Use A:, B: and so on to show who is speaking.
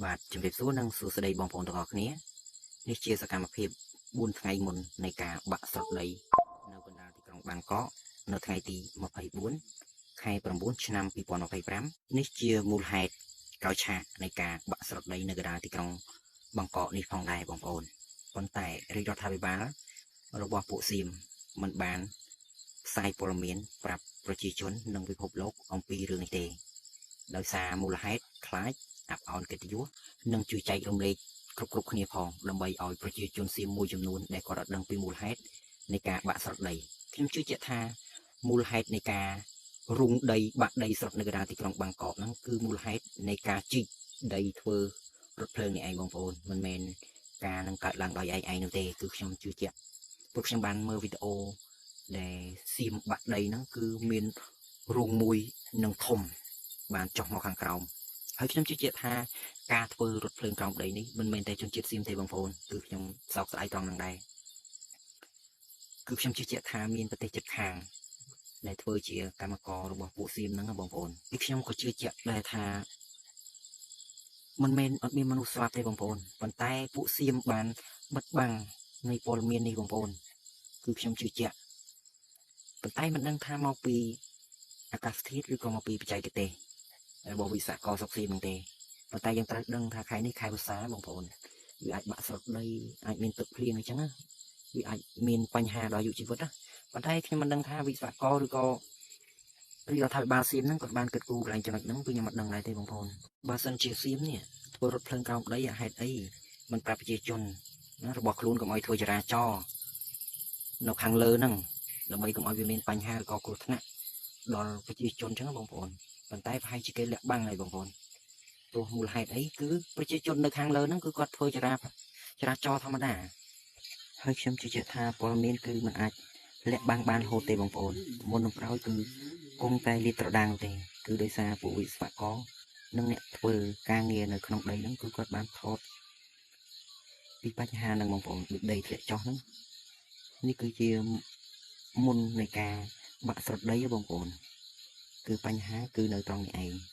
A: បាទជំរាបសួរនិងសួស្តីបងប្អូនទាំងអស់គ្នានេះជាសកម្មភាព4ថ្ងៃមុននៃការបាក់ស្រុតដីនៅកណ្ដាលទីក្រុងបាងកកនៅថ្ងៃទី24ខែ9ឆ្នាំ2025នេះជាមូលហេតុក្រោយឆាកនៃការបាក់ស្រុតដីនៅកណ្ដាលទីក្រុងបាងកកនេះផងដែរបងប្អូនប៉ុន្តែរាជរដ្ឋាភិបាលរបស់ពួកសៀមមិនបានផ្សាយព័ត៌មានប្រាប់ប្រជាជននិងពិភពលោកអំពីរឿងនេះទេដោយសារមូលហេតុខ្លាចអាប់អោនកិត្តិយសនិងជួយចែករំលែកគ្រប់គ្នាផងដើម្បីឲ្យប្រជាជនសៀមមួយចំនួនដែលគាត់អត់ដឹងពីមូលហេតុនៃការបាក់ស្រុតដីខ្ញុំជឿជាក់ថាមូលហេតុនៃការរុងដីបាក់ដីស្រុតនៅកណ្ដាលទីក្រុងបាងកកហ្នឹងគឺមូលហេតុនៃការជីកដីធ្វើរថភ្លើងនេះឯងបងប្អូនមិនមែនការនឹងកើតឡើងដោយឯងឯងនោះទេគឺខ្ញុំជឿជាក់ព្រោះខ្ញុំបានមើលវីដេអូដែលសៀមបាក់ដីហ្នឹងគឺមានរូងមួយនឹងធំបានចុះមកខាងក្រោមហើយខ្ញុំជឿជាក់ថាការធ្វើរថភ្លើងក្រោមដីនេះមិនមែនតែជនជាតិសៀមទេបងប្អូនគឺខ្ញុំសោកស្ដាយត្រង់ហ្នឹងដែរគឺខ្ញុំជឿជាក់ថាមានប្រទេសជិតខាងដែលធ្វើជាកម្មកររបស់ពួកសៀមហ្នឹងបងប្អូនគឺខ្ញុំក៏ជឿជាក់ដែរថាមិនមែនអត់មានមនុស្សស្លាប់ទេបងប្អូនប៉ុន្តែពួកសៀមបានបិទបាំងនៃព័ត៌មាននេះបងប្អូនគឺខ្ញុំជឿជាក់ប៉ុន្តែមិនដឹងថាមកពីអាកាសធាតុឬក៏មកពីបច្ចេកទេសរបស់វិស្វករស្រុកសៀមហ្នឹងទេប៉ុន្តែយើងត្រូវដឹងថាខែនេះខែវស្សាបងប្អូនវាអាចបាក់ស្រុតដីអាចមានទឹកភ្លៀងអញ្ចឹងណាវាអាចមានបញ្ហាដល់អាយុជីវិតណាប៉ុន្តែខ្ញុំមិនដឹងថាវិស្វករឬក៏រាជរដ្ឋាភិបាលសៀមហ្នឹងគាត់បានគិតគូរកន្លែងចំណុចហ្នឹងគឺខ្ញុំមិនដឹងដែរទេបងប្អូនបើសិនជាសៀមនេះធ្វើរថភ្លើងក្រោមដីហេតុអីមិនប្រាប់ប្រជាជនណារបស់ខ្លួនកុំឲ្យធ្វើចរាចរណ៍នៅខាងលើហ្នឹងដើម្បីកុំឲ្យវាមានបញ្ហាឬក៏គ្រោះថ្នាក់ដល់ប្រជាជនអញ្ចឹងបងប្អូនប៉ុន្តែប្រហែលជាគេលាក់បាំងហើយបងប្អូនព្រោះមូលហេតុអីគឺប្រជាជននៅខាងលើហ្នឹងគឺគាត់ធ្វើចរាចរណ៍ធម្មតាហើយខ្ញុំជឿជាក់ថាព័ត៌មានគឺមិនអាចលាក់បាំងបានរហូតទេបងប្អូនមុននឹងក្រោយគឺគង់តែលាតត្រដាងទេគឺដោយសារពួកវិស្វករនិងអ្នកធ្វើការងារនៅក្នុងដីហ្នឹងគឺគាត់បានថតពីបញ្ហាហ្នឹងបងប្អូនដូចដីធ្លាក់ចុះហ្នឹងនេះគឺជាមុននៃការបាក់ស្រុតដីបងប្អូនគឺបញ្ហាគឺនៅត្រង់នេះឯង។